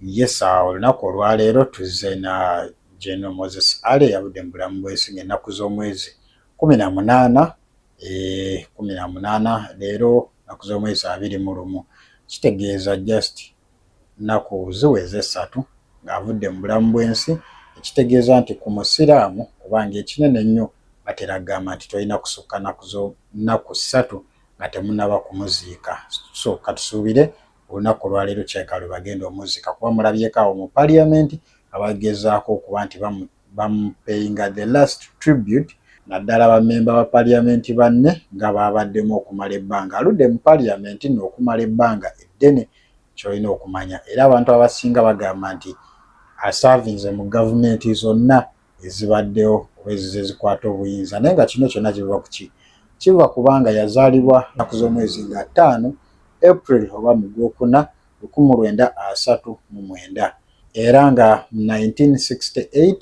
Yes, olunaku olwaleero tuzze na General Moses Ali yavudde mu bulamu bw'ensi ng'ennaku z'omwezi 18, 18, leero nnaku z'omwezi 21, kitegeeza just nnaku ziweze 3 ng'avudde mu bulamu bw'ensi, ekitegeeza nti ku musiraamu, kubanga ekinene ennyo batera kugamba nti tolina kusukka nnaku 3 nga temunnaba kumuziika. So katusuubire olunaku olwaleero kirabika lwe bagenda omuziika, kuba mulabyeko awo mu parliament abagezaako okuba nti bamupayinga the last tribute, naddala bammemba ba parliament banne nga babaddemu okumala ebbanga. Aludde mu parliament nno okumala ebbanga eddene, ky'olina okumanya. Era abantu abasinga bagamba nti asaavinze mu gavumenti zonna ezibaddewo oba ezize zikwata obuyinza. Naye nga kino kyonna kiva ku ki? Kiva kubanga yazaalibwa nnaku z'omwezi nga 5 April oba mu Gwokuna 1939, era nga mu 1968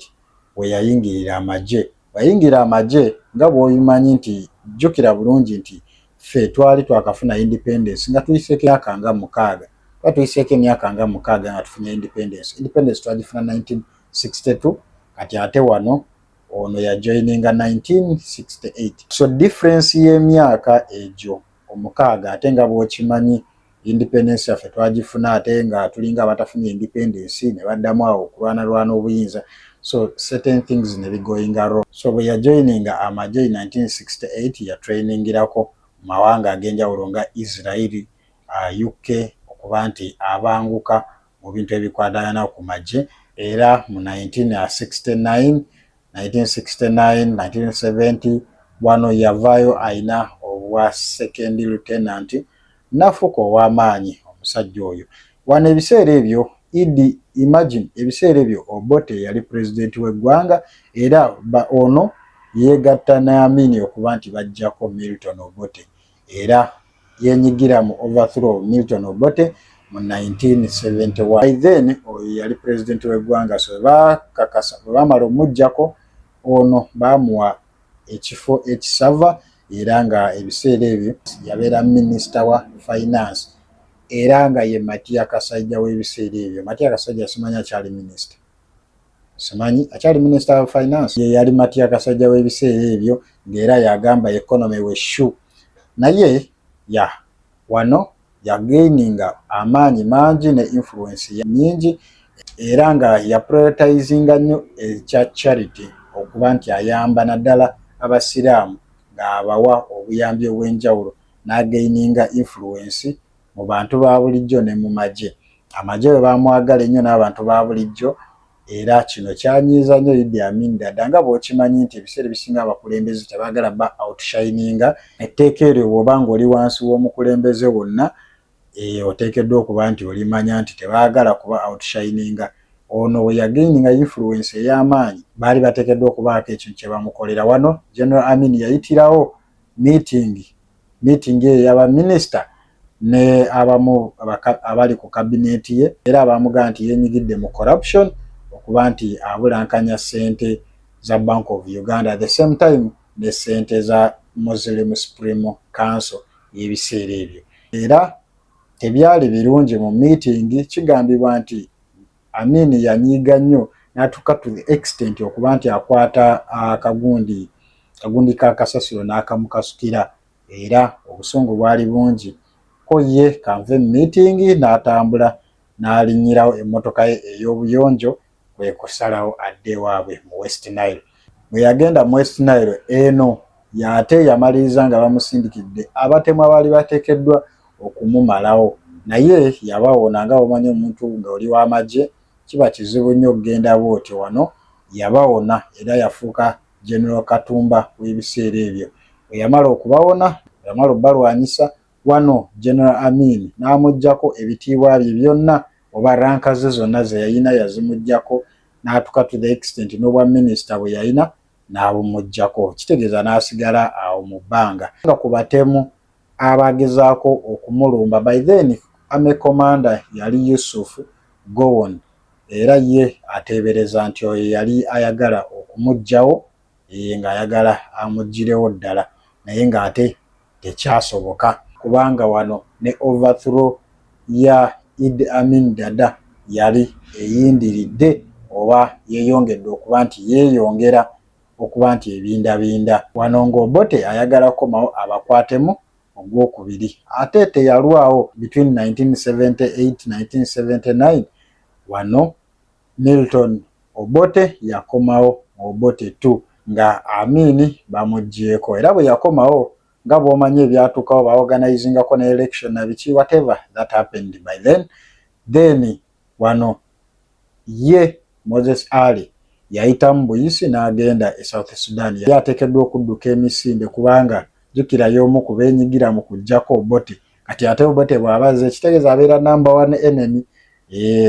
we yayingirira amagye. Bwe yayingira amagye, nga bw'obimanyi nti jjukira bulungi nti ffe twali twakafuna independence nga tuyiseeko emyaka nga 6, twali tuyiseeko emyaka nga 6 nga tufunye independence. Independence twagifuna 1962, kati ate wano ono yajoininga 1968, so difference y'emyaka egyo 6. Ate nga bw'okimanyi, independence yaffe twagifuna ate nga tulinga abatafunye independence, ne baddamu awo okulwanalwana obuyinza, so certain things ne bigoinga wrong. So bwe yajoininga amagye 1968, yatrainingirako mu mawanga ag'enjawulo nga Israel, UK, okuba nti abanguka mu bintu ebikwatagana ku magye. Era mu 1969, 1969, 1970 wano yavaayo ayina obwa second lieutenant, n'afuuka ow'amaanyi omusajja oyo. Wano ebiseera ebyo, Idi, imagine, ebiseera ebyo Obote yali pulezidenti w'eggwanga, era ono yeegatta ne Amini okuba nti bajjako Milton Obote, era yenyigira mu overthrow Milton Obote mu 1971. By then oyo yali pulezidenti w'eggwanga. So bakakasa bwe baamala omuggyako, ono baamuwa ekifo ekisava, era nga ebiseera ebyo yabeera minisita wa finance, era nga ye Matia Kasaija w'ebiseera ebyo. Matia Kasaija simanyi akyali minisita, simanyi akyali minisita wa finance. Ye yali Matia Kasaija w'ebiseera ebyo, ng'era yagamba economy weshu. Naye ya wano yagaininga amaanyi mangi ne influence nyingi, era nga yaprioritizinga nnyo ekya charity, okuba nti ayamba naddala abasiraamu ng'abawa obuyambi obw'enjawulo, n'againinga influence mu bantu ba bulijjo ne mu magye. Amagye bwe bamwagala ennyo n'abantu ba bulijjo, era kino kyanyiiza nnyo Idi Amin Dada. Nga bw'okimanyi nti ebiseera ebisinga abakulembeze tebaagala ba outshininga. Etteeka eryo, bw'oba ng'oli wansi w'omukulembeze wonna, oteekeddwa okuba nti olimanya nti tebaagala kuba outshininga. Ono we yagaininga influence ey'amaanyi, baali bateekeddwa okubaako ekintu kye bamukolera. Wano General Amin yayitirawo meeting, meeting eyo y'abaminisita ne abamu abali ku kabineeti ye, era abamugamba nti yenyigidde mu corruption, okuba nti abulankanya ssente za Bank of Uganda, at the same time ne ssente za Muslim Supreme Council y'ebiseera ebyo. Era tebyali birungi mu meeting. Kigambibwa nti Amin yanyiiga nnyo n'atuuka to the extent okuba nti akwata akagundi, kagundi ka kasasiro, n'akamukasukira, era obusungu bwali bungi. Ko ye kanve mu meeting, n'atambula n'alinnyirawo emmotoka ye ey'obuyonjo, kwe kusalawo adde ewaabwe mu West Nile. Bwe yagenda mu West Nile eno, y'ate yamaliriza nga bamusindikidde abatemu abaali bateekeddwa okumumalawo, naye yabawona. Nga bw'omanyi, omuntu ng'oli w'amagye kiba kizibu nnyo okugenda bw'otyo. Wano yabawona era yafuuka General Katumba w'ebiseera ebyo. Bwe yamala okubawona, bwe yamala obbalwanyisa, wano General Amin n'amuggyako ebitiibwa bye byonna oba rank ze zonna ze yalina yazimuggyako, n'atuuka to the extent n'obwa minisita bwe yalina n'abumuggyako, kitegeeza n'asigala awo mu bbanga nga ku batemu abagezaako okumulumba. By then army commander yali Yusuf Gowon, era ye ateebereza nti oyo yali ayagala okumuggyawo, ng'ayagala amuggirewo ddala, naye ng'ate tekyasoboka, kubanga wano ne overthrow ya Idi Amin Dada Yali eyindiridde oba yeeyongedde okuba nti yeeyongera okuba nti ebindabinda wano ng'Obote ayagala kukomawo abakwatemu ogwokubiri. Ate teyalwawo, between 1978 1979 wano Milton Obote yakomawo, Obote 2, nga Amini bamuggyeeko. Era bwe yakomawo, nga bw'omanyi ebyatuukawo, baorganizingako ne election na biki, whatever that happened by then. Then wano ye Moses Ali yayitamu buyisi n'agenda e South Sudan. Yali ateekeddwa okudduka emisinde kubanga jjukira y'omu ku beenyigira mu kuggyako Obote. Kati ate Obote bw'abazza, ekitegeeza abeera number one enemy.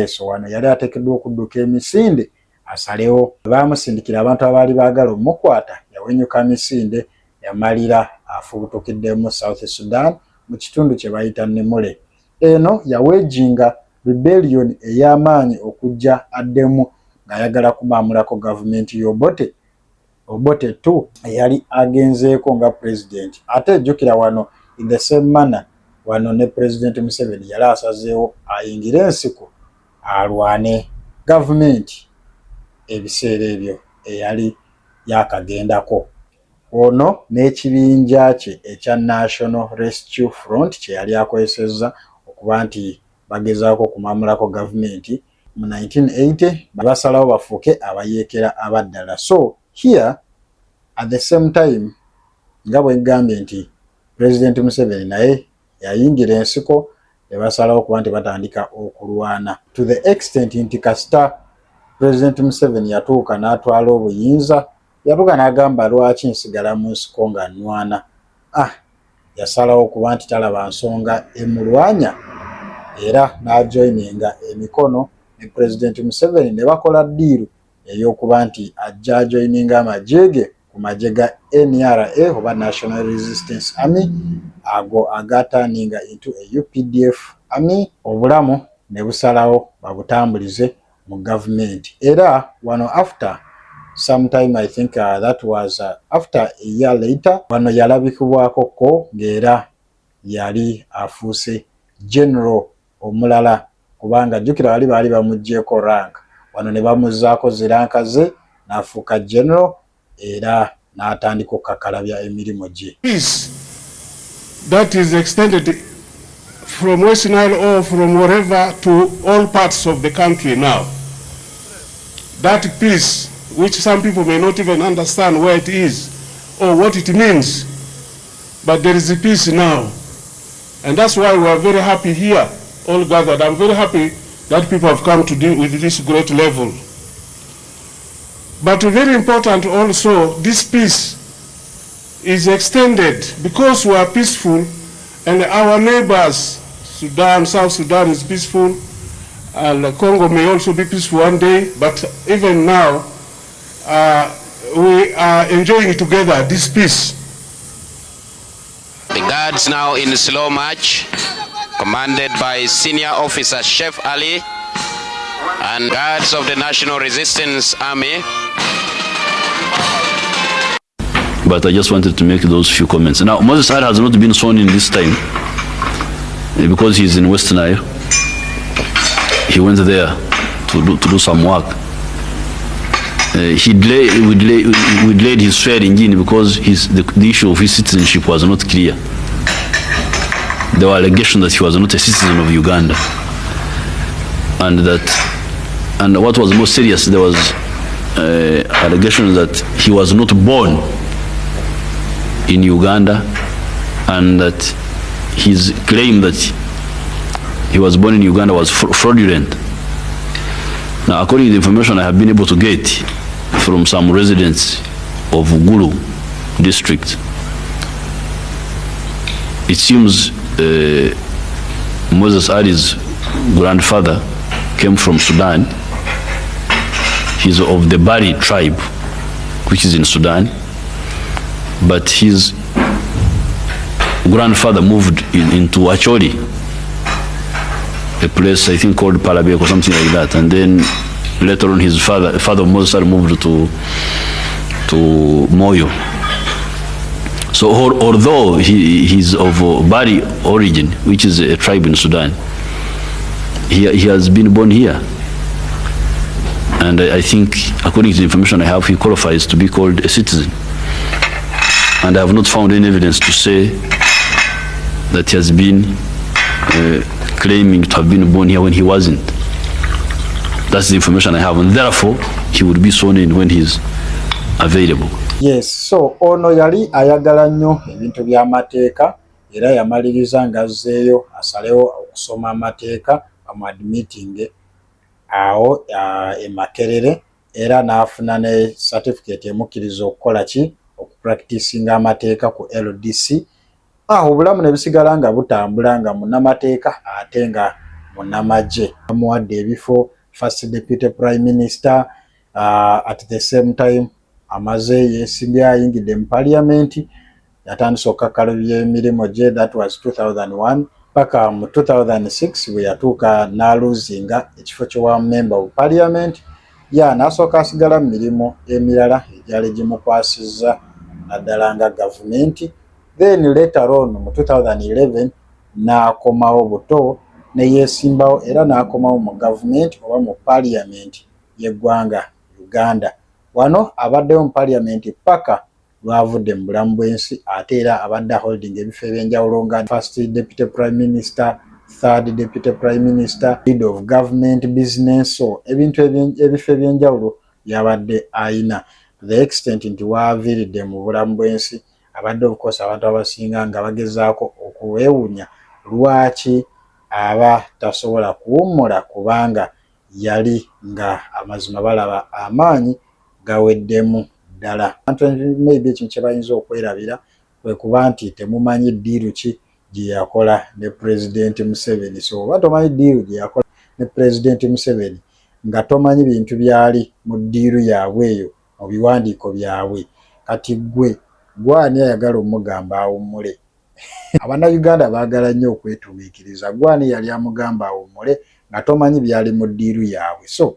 So wano yali ateekeddwa okudduka emisinde asalewo. Baamusindikira abantu abaali baagala omukwata, yawenyuka misinde, yamalira afubutukiddemu South Sudan mu kitundu kye bayita Nimule. Eno yaweejinga rebellion ey'amaanyi okujja addemu ng'ayagala kumaamulako gavumenti y'Obote, Obote 2, eyali agenzeeko nga president. Ate jjukira wano in the same manner, wano ne President Museveni yali asazeewo ayingire ensiko alwane gavumenti ebiseera ebyo eyali yakagendako. Ono n'ekibinja kye ekya National Rescue Front kye yali akozesezza okuba nti bagezaako okumamulako gavumenti mu 1980, basalawo bafuuke abayeekera abaddala. So here at the same time, nga bwe ngambye nti President Museveni naye yayingira ensiko, ne basalawo okuba nti batandika okulwana to the extent nti kasita President Museveni yatuuka n'atwala obuyinza, yatuuka n'agamba, "Lwaki nsigala mu nsiko nga nnwana?" Ah, yasalawo okuba nti talaba nsonga emulwanya era n'ajoininga emikono ne President Museveni ne bakola deal ey'okuba nti ajja ajoininga amagye ge ku magye ga NRA oba National Resistance Army, ago agaturninga into a UPDF army. Obulamu ne busalawo babutambulize mu gavumenti. Era wano after some time, I think that was after a year later, wano yalabikibwako ko ng'era yali afuuse general omulala, kubanga jjukira bali baali bamuggyeeko rank, wano ne bamuzzaako zi rank ze n'afuuka general era n'atandika okukakalabya emirimu gye. Peace that is extended from West Nile or from wherever to all parts of the country now. That peace, which some people may not even understand where it is or what it means, but there is a peace now. And that's why we are very happy here, all gathered. I'm very happy that people have come to deal with this great level. But very important also, this peace is extended because we are peaceful and our neighbors, Sudan, South Sudan is peaceful, and Congo may also be peaceful one day, but even now, we are enjoying together this peace. The guards now in slow march, commanded by Senior Officer Chef Ali and guards of the National Resistance Army. But I just wanted to make those few comments. Now, Moses Ali has not been sworn in this time because he's in West Nile. He went there to do some work. He delay, we, delay, we delayed his swearing in because the issue of his citizenship was not clear. There were allegations that he was not a citizen of Uganda. And what was more serious, there was allegations that he was not born in Uganda and that his claim that he was born in Uganda was fraudulent. Now, according to the information I have been able to get from some residents of Gulu district, it seems Moses Ali's grandfather came from Sudan. He's of the Bari tribe, which is in Sudan, but his grandfather moved into Acholi, a place I think called Palabek or something like that. And then later on, his father, the father of Moses Ali, moved to Moyo. So although he's of Bari origin, which is a tribe in Sudan, He has been born here. And I think, according to the information I have, he qualifies to be called a citizen. And I have not found any evidence to say that he has been claiming to have been born here when he wasn't. That's the information I have. And therefore, he would be sworn in when he's available. Yes, so ono yali ayagala nnyo ebintu by'amateeka era yamaliriza ng'azzeeyo asalewo okusoma amateeka bamu admitting awo e Makerere era n'afuna ne certificate emukkiriza okukola ki, okupracticinga amateeka ku LDC. Awo obulamu ne busigala nga butambula nga munnamateeka ate nga munnamagye. Bamuwadde ebifo, first deputy prime minister, at the same time amaze yeesimbye, ayingidde mu parliament, yatandise okukakkalabya emirimu gye. That was 2001 paka mu 2006 bwe yatuuka n'alosinga ekifo ky'owa member of parliament. Ya n'asooka asigala mu mirimu emirala egyali gimukwasizza naddala nga gavumenti. Then later on mu 2011 n'akomawo buto ne yeesimbawo era n'akomawo mu gavumenti oba mu parliament y'eggwanga Uganda. Wano abaddewo mu parliament paka lwavudde mu bulamu bw'ensi ate era abadde holding ebifo ebyenjawulo nga first deputy prime minister, third deputy prime minister, lead of government business. So ebintu ebifo ebyenjawulo byabadde ayina, to the extent nti waaviiridde mu bulamu bw'ensi abadde, of course, abantu abasinga nga bagezaako okuweewunya lwaki aba tasobola kuwummula, kubanga yali nga amazima balaba amaanyi gaweddemu ddala. Abantu maybe ekintu kye bayinza okwerabira kwe kuba nti temumanyi deal ki gye yakola ne Pulezidenti Museveni. So oba tomanyi deal gye yakola ne Pulezidenti Museveni, nga tomanyi bintu byali mu deal yaabwe eyo, mu biwandiiko byabwe, kati ggwe gwani ayagala omugamba awummule? Abannayuganda baagala nnyo okwetumiikiriza. Gwani yali amugamba awummule nga tomanyi byali mu deal yaabwe? So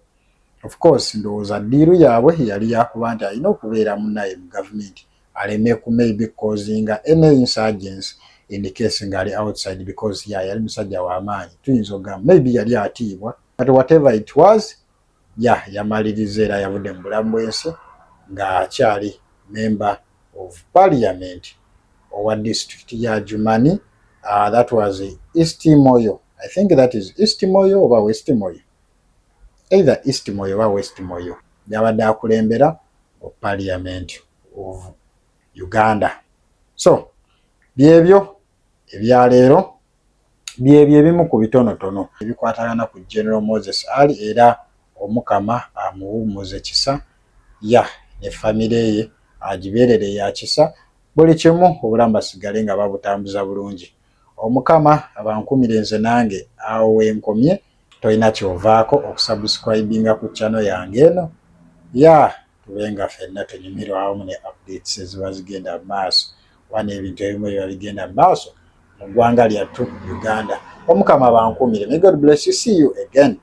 of course ndowooza deal yaabwe yali yakuba nti alina okubeera munnaye mu gavumenti aleme ku maybe causinga any insurgents in the case ng'ali outside, because ya yali musajja w'amaanyi, tuyinza okugamba maybe yali atiibwa. But whatever it was, ya yamaliriza era yavudde mu bulamu bw'ensi ng'akyali member of parliament owa district ya Adjumani. That was East Moyo, I think that is East Moyo oba West Moyo, either East Moyo oba West Moyo, yabadde akulembera mu parliament of Uganda. So byebyo ebyaleero, byebyo ebimu ku bitonotono ebikwatagana ku General Moses Ali. Era Omukama amuwummuze kisa, ya ne famire ye agibeerere ya kisa, buli kimu obulamu basigale nga babutambuza bulungi. Omukama abankumire. Nze nange awo wenkomye. Tolina kyovaako okusubscribinga ku channel yange eno, ya tube nga ffenna tunyumirwa awamu ne updates eziba zigenda mu maaso oba n'ebintu ebimu ebiba bigenda mu maaso mu ggwanga lyattu Uganda. Omukama bankumire. May God bless you. See you again.